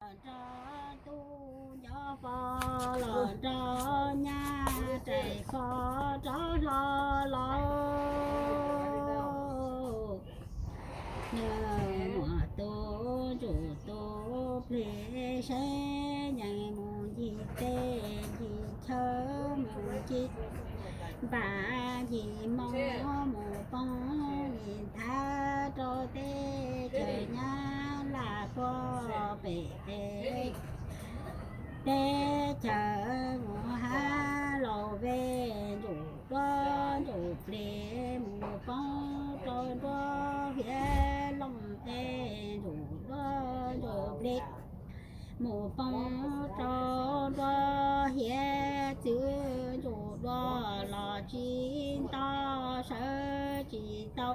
Nrog tub nco pog los nrog nyab, rais kho rov hlo los. Nws muaj tus ntsuj tus plig, saib nyeem mus ncig teb ncig chaw, mus ncig npab ncig hmo, mus poob ncig nthav rau teb chaws Nyab Laj puag pem teb chaws, mus hab laus ve ntsuj duab ntsuj plig, mus poob rau nruab hiav looj teb ntsuj duab ntsuj plig, mus poob rau nruab hiav txwv ntsuj duab los tsis nto, sawv tsis tau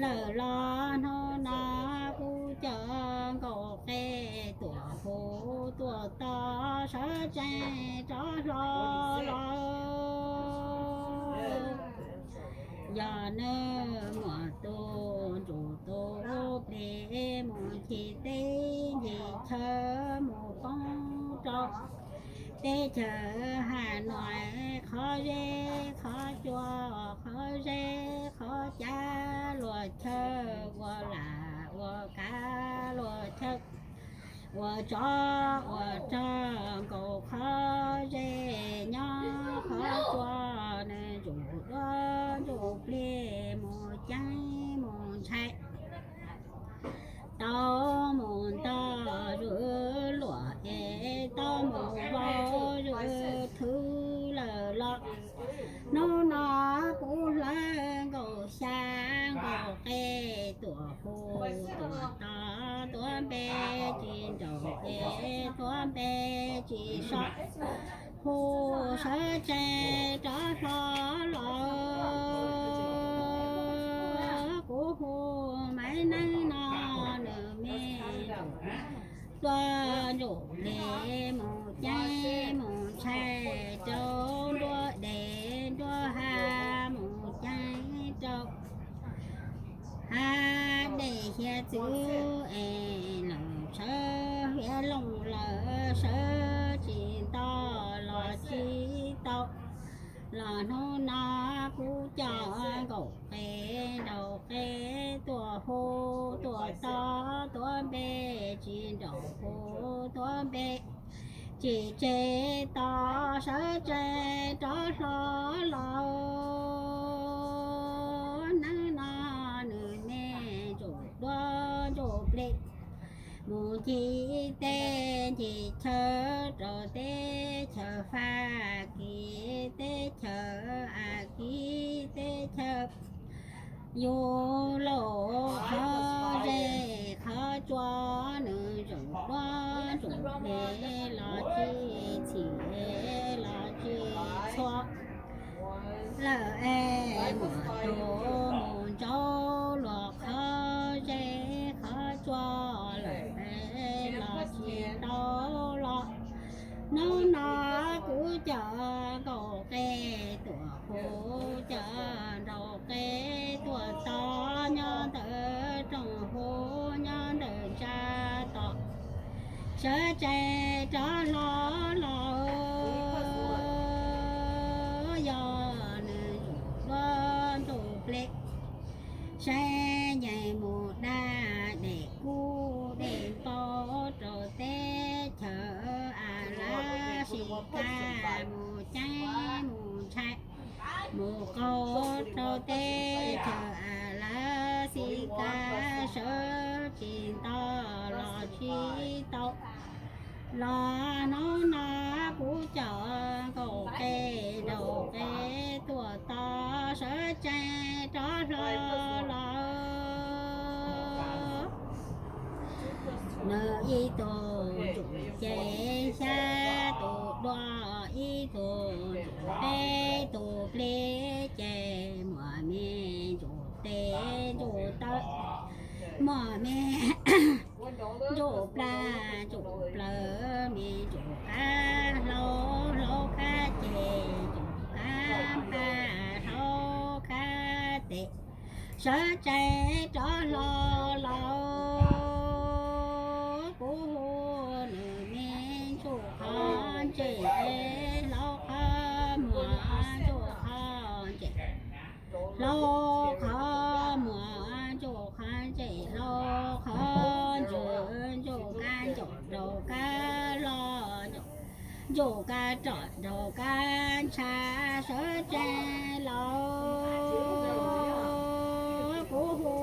lawm los hnub no kuv coj nkaus qe tuam huv tuam tod sawv tsees rov hlo los. Yog nws muaj tus ntsuj tus plig, mus ncig teb ncig chaw, mus poob rau teb chaws Has Nois, qhov zeb qhov tsua, qhov zeb qhov cav, luag chaw ua lam ua kav, luag chaw ua tsov ua rog, nkaus qhov zeb nyob qhov tsua, nws ntsuj duab ntsuj plig mus ceev mus ntshai, tau mus nto zuj luam es tau mus vau zuj thwv lawm los. Hnub no kuv hlawv nkaus xya nkaus qe tuam huv tuam tod, tuav npe tsis nraum es tuav npe tsis so, hu sawv tsees rov hlo los. Kuv hu Maiv Neeb no nws me ntsuj duab ntsuj plig mus ceev mus ntshai rau nruab dej nruab hav, mus ceev rau hav dej hiav txwv es lawm sawv hiav looj lawm sawv tsis nto los tsis tau los. Hnub no kuv coj nkaus qe nraum qe tuam huv tuam tod, tuav npe tsis nraum huv tuav npe tsis tseg tod, sawv tsees rov hlo los. Neeb no nws me ntsuj duab ntsuj plig mus ncig teb ncig chaw rau teb chaws Fab Kis, teb chaws As Kis, teb chaws Yus Lauj, qhov zeb qhov tsua nws ntsuj duab ntsuj plig los tsis txhim los tsis txhua lawm es muaj tus mus ntsaub luag qhov zeb qhov tsua lawm es los tsis tau los. Hnub no kuv coj nkaus qe tuam huv, coj nraum qe tuam tod, nyob ntawm rooj huv nyob ntawm ntsa tod, sawv tsees rov hlo los. Yog nws ntsuj duab ntsuj plig, saib nyeem mus daj dej kub dej npau rau teb chaws Alaxicas, mus ceev mus ntshai mus qaug rau teb chaws Alaxicas, sawv tsis nto los tsis tau los. Hnub no kuv coj nkaus qe nraum qe tuam tod, sawv tsees rov hlo los. Nws ib tug ntsuj ces xya tus dua, ib tug ntsuj peb tus plig ces muaj me ntsuj tes ntsuj taw, muaj me ntsuj plag ntsuj plawv, me ntsuj qab hlau hlau qab ces ntsuj qab npab hlau qab tes, sawv tsees rov hlo los. Kuv hu caum nraug kab loj, ncuj kab roj nraug kab ntsha sawv tsees los. Kuv hu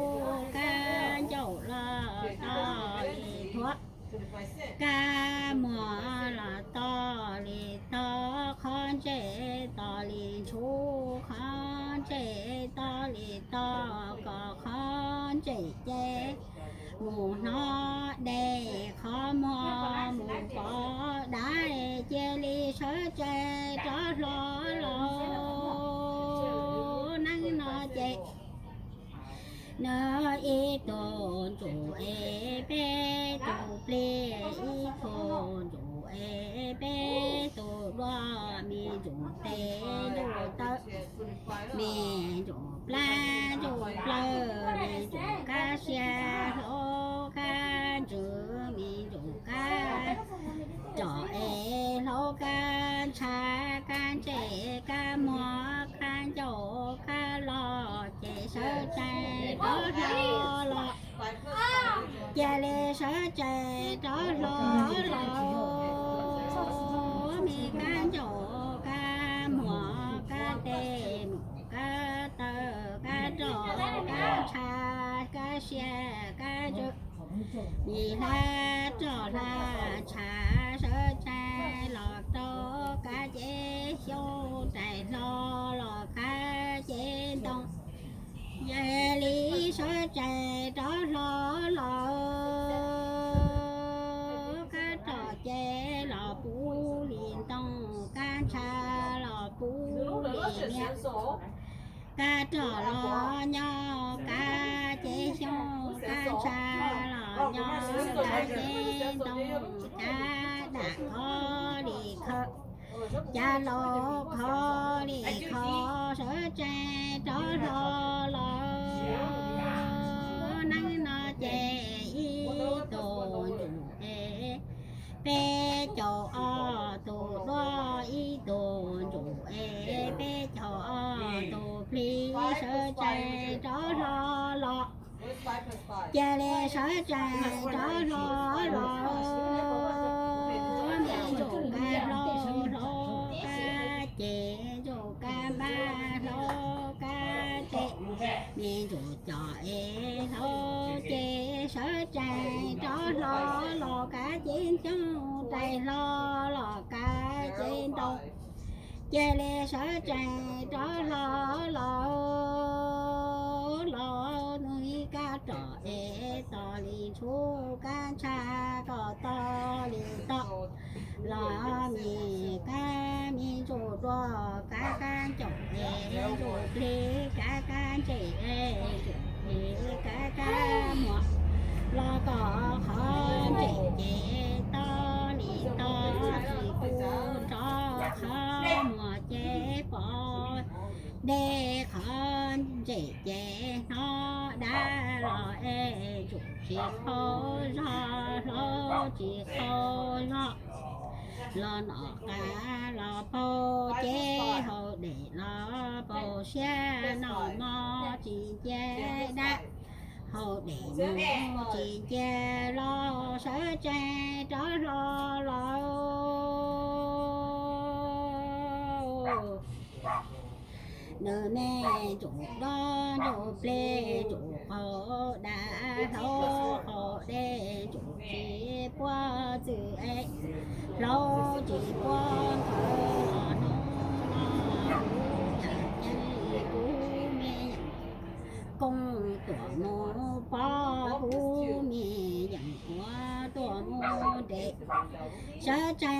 kab ncauj los tog li thuav, kab muag los tog li tog, qhov ntsej tog li ntshuv, qhov ntsej tog li tog, kom qhov ntsej ces mus hnov dej, qhov muag mus pom dav, cia li sawv tsees rov hlo los. Neej no ces nws ib tug ntsuj es peb tug plig, ib tug ntsuj es peb tug duab, me ntsuj tes ntsuj taw, me ntsuj plab ntsuj plawg, me ntsuj kab siab hlau kab ntsws, me ntsuj kab roj es hlau kab ntsha, kab ntsej kab muag kab ncauj kab loj, ces sawv tsees rov hlo los. Cia li sawv tsees rov hlo los. Me kab ncauj kab muag kab tes, me kab taw kab roj kab ntsha, kab siab kab ntsws, me hlab roj hlab ntsha, sawv tsees los rau kab cev xyoob, rais hlo los kab cev ntoo, cia li sawv tsees rov hlo los. Kab roj ces los puv li ntoo, kab ntsha los puv li niam, kab roj los nyob kab cev xyoob, kab ntsha los nyob kab cev ntoo, cav dam khov li khov, cav laus khov li khov, sawv tsees rov hlo los. Neej no ces ib tug ntsuj es peb caug ob tug duab, ib tug ntsuj es peb caug ob tug plig, sawv tsees rov hlo los. Cia li sawv tsees rov hlo los. Me ntsuj kab hlau hlau kab ces, ntsuj kab npab hlau kab tes, me ntsuj coj es hlau ces sawv tsees rov hlo los, kab cev xyoob rais hlo los kab cev ntoo, cia li sawv tsees rov hlo los. Los nws kab roj es tog li ntshuv, kab ntsha kom tog li tog, los me kab me ntsuj duab, kab kab ncauj es ntsuj plig, kab kab ntsej es ntsuj plig, kab kab muag los kom qhov ntsej ces tog li tog, tsis pub nrov qhov muag ces pom dej, qhov ntsej ces hnov dav los es ntsuj tsis qaug zog, hlau tsis qaug zog. Los nom qab los paug ces haus dej los paug siab, noj mov tsis ncia dab, haus dej mus tsis ncia los, sawv tsees rov hlo los. Nws me ntsuj duab ntsuj plig ntsuj qaug dav, hlau qaug dej ntsuj tsis puab txwj es, hlau tsis puab nqawd los hnub no, kuv yam ceeb kuv me yam koob tuaj mus pov, kuv me yam uas tuaj mus nres, sawv tsees